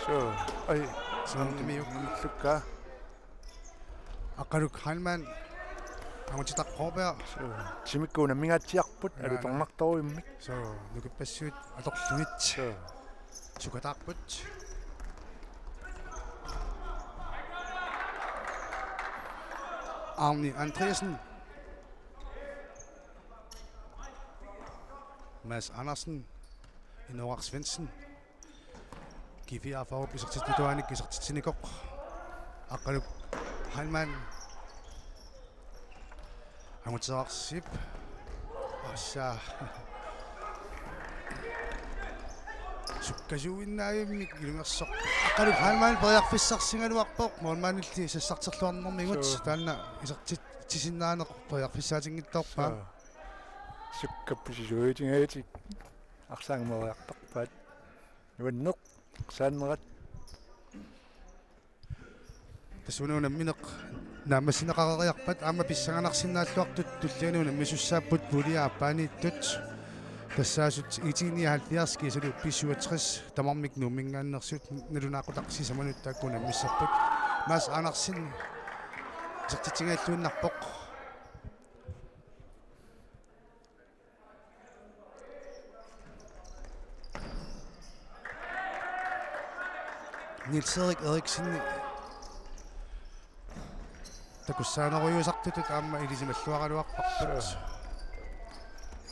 Suu. Oj. Suu. Aamma timiuk. Timiullukkaa. Aqqaluk Heilmann. Angutitaq Broberg. Suu. Timikkut unammingaatsiarput. Jaa. Alutornartorujummik. Suu. Nukippassuit atorlugit. Suu. Sukataarput. Arne Andreasen. Mads Andersen. Inoa Svendsen. G-fireogfyrre isertittuanik isertitsinikoq. Aqqaluk Heilmann. Anguterarsip. Assa. Sukkasuuinnaavimmik ilungersoq. Aqqaluk Heilmann periarfissarsigaluarpoq. Målmandilli sassarterluarnermigut. Suu. Taanna isertitsisinnaaneq periarfissaatinngitsoorpaa. Suu. Sukkappusi suuitingajatik. Arsaanngumeriartarpaat. Nuanneq. Saannerat. Tassuuna unammineq naammassineqareeriarpat aamma pissanganarsinnaalluartut tulliani unammisussaapput puljia aappaaniittut. Tassaasut I T nioghalvfjerds kiisalu B syvogtres tamarmik Nuumminngaanneersut nalunaaqutaq sisamanut taakku unammissapput. Mads Andersen isertitsigaluinnarpoq. Niels Erik Eriksen takussaanerujuusartutut aamma ilisimalluaraluarparput. Suu.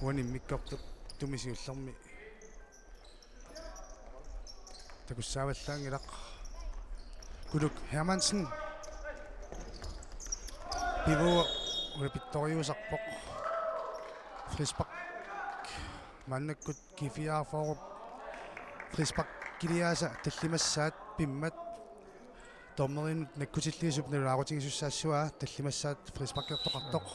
Uani immikkoortumi siullermi takussaavallaanngilaq. Kuluk Hermansen. Pivu ulapittorujuusarpoq. Frispark. Maannakkut G-fireogfyrre frisparkiliaasa tallimassaat pimmat. Dommerinut nakkutilliisup nalunaaqutigisussaassavaa tallimassaat frisparkertoqartoq.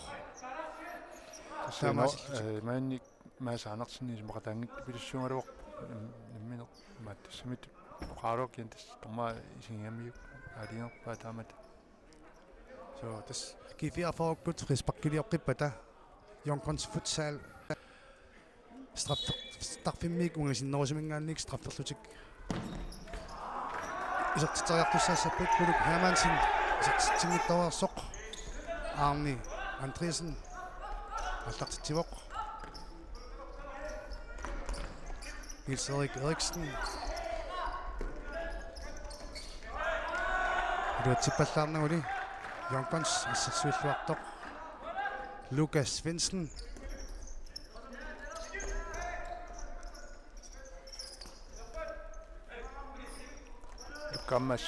Tassa taamaasillutik. Ino-, eh, maannik Mads Andersen isumaqataanngitsoq pilussuugaluarpoq nam-, nammineq maattassamit oqaluarpoq tassa tamarmik isigigamiuk aalajangerpaat taamatut. Suu, tassa G-fireogfyrrekkut frisparkilioqqippata Jørgen Konse Futsal straffe-, straffemik ungasinnerusuminngaanniit strafferlutik. Isertitseriartussaassappat Kuluk Hermansen isertitsinngitsoorsoq. Arne Andreasen aallartitsivoq. Niels Erik Eriksen. Iluatsippallaarnaguli Young Guns assersuilluartoq. Lukas Svendsen. Lukkammas.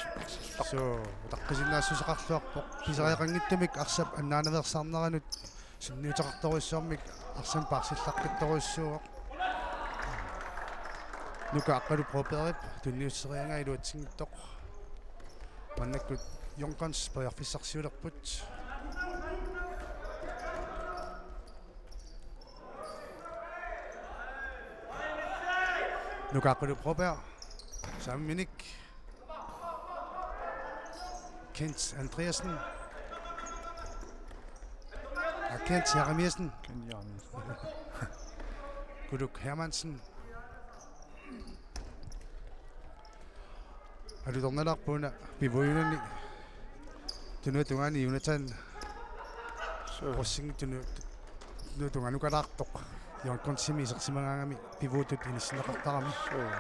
Suu, utaqqisinnaassuseqarluarpoq. Pisariaqanngitsumik arsap annaanaveersaarneranut sunniuteqartorujussuarmik arsaq paarsillaqqittorujussuuvoq. Nuka Aqqalu Brobergip tunniusseriaraa iluatsinngitsoq. Maannakkut Young Guns periarfissarsiulerput. Nuka Aqqalu Broberg. Saamminik. Kent Andreasen. Ja, Kent Jeremiassen. Kent Jeremiassen. Kuluk Hermansen. Alutornalaarpoq una pivuujunani. Tunuata tungaani Jonathan. Suu. Rosing tunu-, tunuata tungaanukalaartoq. Young Gunsimi isersimagaangami pivuutut inissinneqartarami. Suu.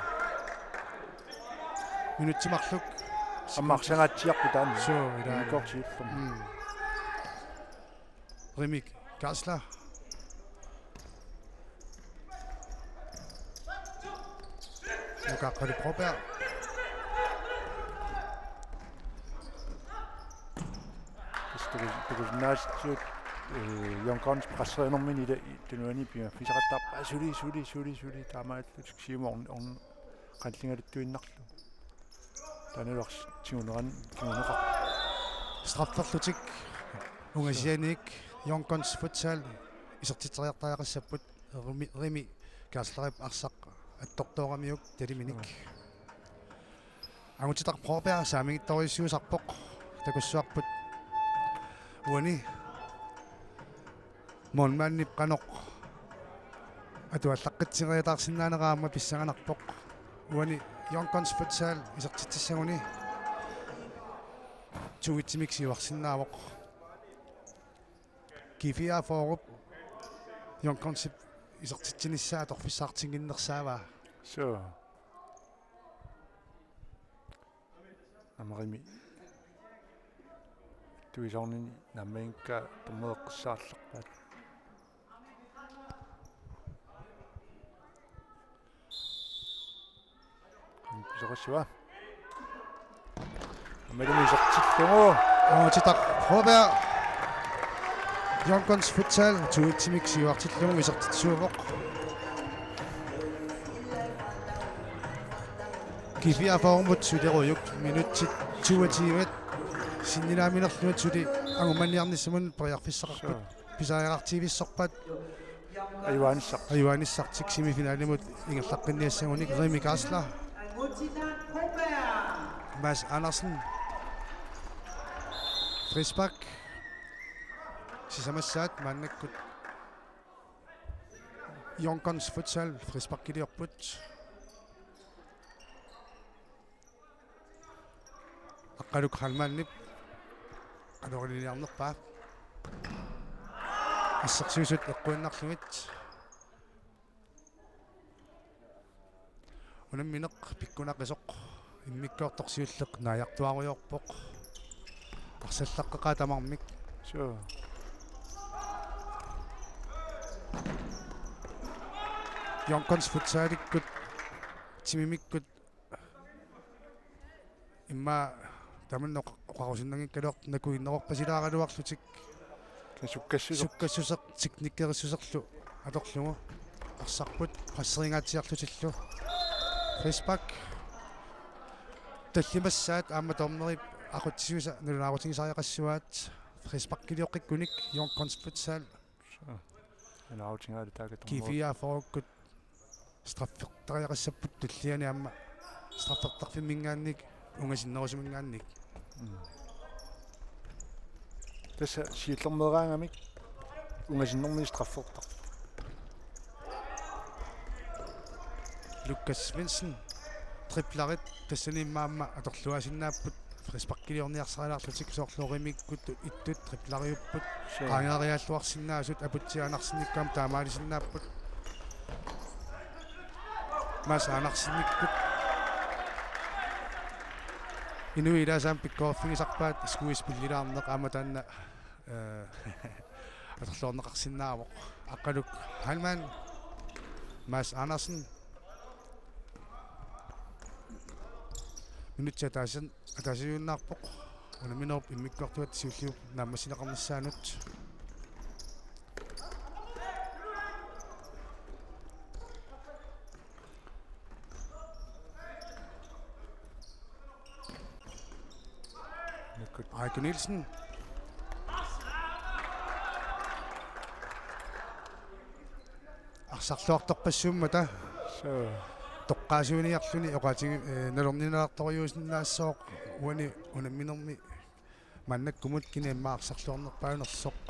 Minutsit marluk. Aamma arsangaatsiarpoq taanna. Suu, ilaa. Immikkoortoq siullermik. Mm. Rimi Kaasla. Nuka Aqqalu Broberg. Tassa tuku-, tukusinnaassutsut, eh, Young Guns presserinermini ila i-, tunuani pimaffissaqattaarpaa suli, suli, suli, suli, taamaalillutik siumut orn-, orn-, qallingaluttuinnarlugu. Taanna ars tiguneqar-, tiguneqarpoq. Strafferlutik ungasianiit Young Guns Futsal isertitseriartariaqassapput. Rimi, Rimi Kaaslerip arsaq attortooramiuk taliminik. Angutitaq Broberg saamigittorujussuusarpoq. Takussuarput uani. Målmandip qanoq atuallaqqitsereertaarsinnaanera aamma pissanganarpoq. Uani Young Guns Futsal isertitsissaguni to-etsimik siuarsinnaavoq. G fireogfyrre Young Gunsip isertitsinissaa atorfissaqartinnginnersaavaa. Suu. Aamma Rimi. Tuisoornini naammaginnakka dommereqqissaarlerpaat. Pisoqassava. Aamma isertitsillugu. Angutitaq Broberg. Young Guns Futsal to-etsimik siuartillugu isertitsisuuvoq. G fireogfyrremut sulerujuk minutsit toogtyve. Sinnilaaminerlugit suli angumaniarnissamut periarfissaqarput. Suu. Pisariaqartivissorpaat. Ajugaanissartik. Ajugaanissartik semifinalimut ingerlaqqinniassagunik Rimi Kaasla. Mads Andersen. Frispark. Sisamassaat maannakkut. Young Guns Futsal frisparkiliorput. Aqqaluk Heilmannip qanoq ilinniarnerpaa. Assersuisut eqquinnarlugit. Unammineq pikkunaqisoq immikkoortoq siulleq naajartuarujoorpoq. Arsallaqqeqaaq tamarmik. Suu. Young Guns Futsalikkut, timimikkut, immaqa tamanna oqa-, oqarusunnanngikkaluartoq nakuinnerorpasilaaraluarlutik. Sukkassuseq. Sukkassuseq teknikkerissuserlu atorlugu. Arsarput presseringaatsiarlutillu. Frispark. Tallimassaat aamma dommerip aqutsisuisa nalunaarutigisariaqassuaat. Frisparkilioqqikkunik Young Guns Futsal. Suu. Nalunaarutigalugu taakku dommerit. G fireogfyrreukkut straffertariaqassapput tulliani aamma straffertarfimminngaanniit ungasinnerusuminngaanniit. Mm. Tassa siullermeeraangamik ungasinnermini straffertarfik. Lukas Svendsen. Triplerit tassani aamma atorluaasinnaapput, frisparkiliorniarsarilaarlutik, soorlu orimikkut ittut tripleriupput. Sure. Qaangeeriaalluarsinnaasut Aputsiaq Andersenikkut aamma taamaalisinnaasut. Mads Andersenikkut. Inuit ilaasa aamma pikkoriffigisarpaat skuespillilaarneq aamma taanna, eh, atorluarneqarsinnaavoq. Aqqaluk Heilmann, Mads Andersen. Minutsit ataasin-, ataasiinnarpoq. Unamminerup immikkoortuata siulliup naammassineqarnissaanut. Aiko Nielsen. Arsarluartorpassuummata. Suu. Toqqaasuiniarluni oqaatigi-, eh, nalorninartorujuusinnaassooq uani unamminermi maannakkumut kina immaqa arsarluarnerpaanersoq.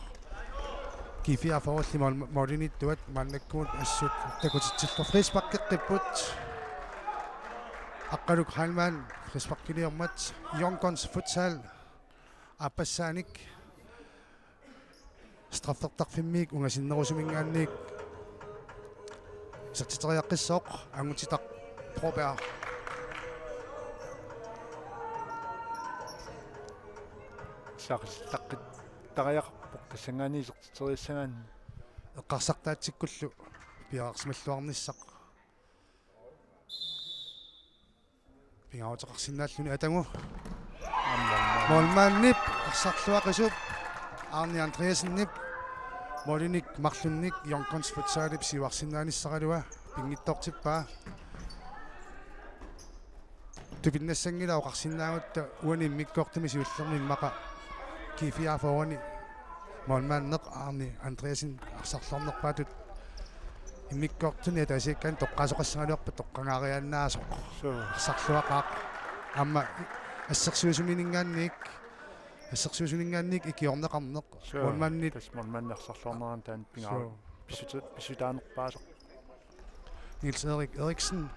G fireogfyrre-lli mål-, målimiittuat maannakkumut assut takutitsillutik, frisparkeqqipput. Aqqaluk Heilmann frisparkiliormat. Young Guns Futsal aappassaanik straffertarfimmiit ungasinnerusuminngaanniit isertiteriaqqissaaq Angutitaq Broberg. Saqillaqqit tariaqarpoq tassanngaanniit isertiteriassagaanni. Eqqarsartaatsikkullu piareersimalluarnissaq. Pingaaruteqarsinnaalluni atagu. Aamma. Målmandip arsarluaqisup Arne Andreassenip målinik marlunnik Young Guns Futsalip siuarsinnaanissaraluaq pinngitsoortippaa. Tupinnassanngilaq oqarsinnaagutta uani immikkoortumi siullermi immaqa G fireogfyrre-ni målmandeq Arne Andreassen arsarluarnerpaatut immikkoortuni ataasiakkaani toqqaasoqassagaluarpat toqqagaariaannaasoq. Suu. Arsarluaqaaq. Aamma assersuisuninngaanniit, assersuisuninngaanniit ikiorneqarneq. Suu. Målmandit. Tassa målmandit arsarluarneranni taanna pingaarut. Suu. Pissut-, pissutaanerpaasoq. Niels Erik Eriksen.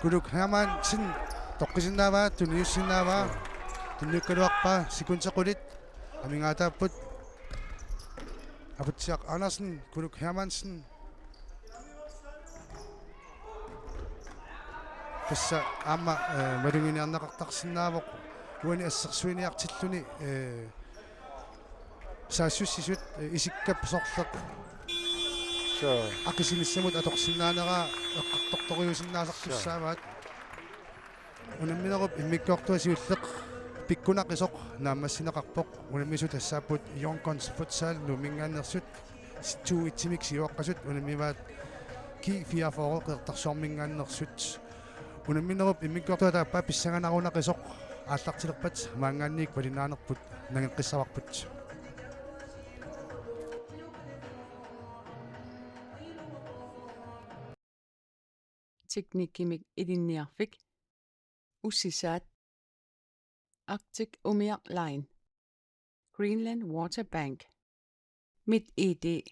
Kuluk Hermansen. Toqqisinnaavaa, tunniussinnaavaa. Tunniukkaluarpaa, sekundit qulit amigaataapput. Aputsiaq Andersen, Kuluk Hermansen. Tassa aamma, eh, maluginiarneqartarsinnaavoq. Uani assersuiniartilluni, eh, saassussisut, eh, isikkap sorleq. Suu. Aqisinissamut atorsinnaaneraa eqqartortorujuusinnaasartussaavaat. Suu. Unamminerup immikkoortua siulleq pikkunaqisoq naammassineqarpoq. Unammisut tassaapput Young Guns Futsal Nuumminngaanneersut, to et-imik siuaqqasut, unammivaat G fireogfyrre Qeqertarsuarminngaanneersut. Unamminerup immikkoortuata aappaa pissanganarunaqisoq aallartilerpat maanngaanniit valinnaanerput nangeqqissavarput. Teknikkimik ilinniarfik, Ussisaat, Arctic Umiaq Line, Greenland Water Bank, MitID,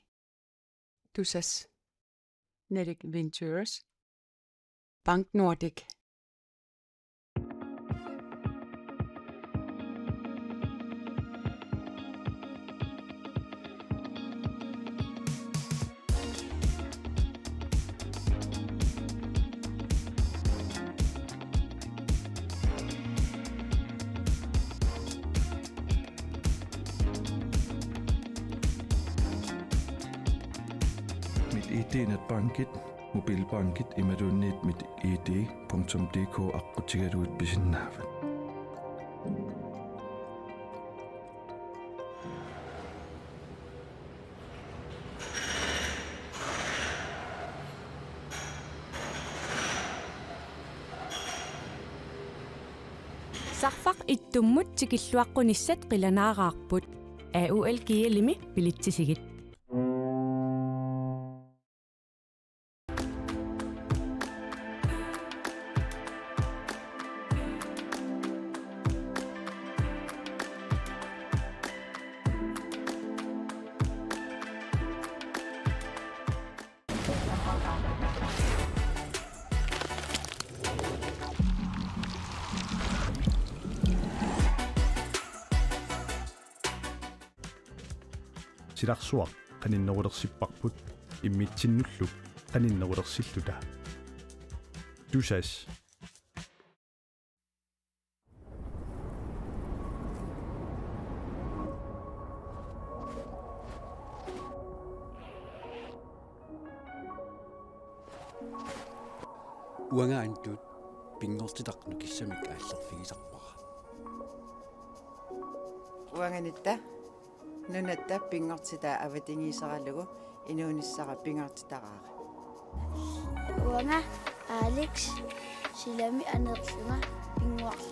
Tusass, Nordic Ventures, Bank Nordik. MitID netbankit, mobilbankit imaluunniit mit ID punktum DK aqqutigalugit pisinnaavat. Sarfaq ittummut tikilluaqqunissat qilanaaraarput. A U L G L-imi bilitsisigit. Silarsuaq qaninnerulersipparput immitsinnullu qaninnerulersilluta. Tusass. Uanga Antut pinngortitaq nukissamik aallerfigisarpara. Uanga Nitta nunatta pinngortitaa avatangiiseralugu inuunissara pingaartitaraara. Uanga Alex silami aneerlunga pinngor-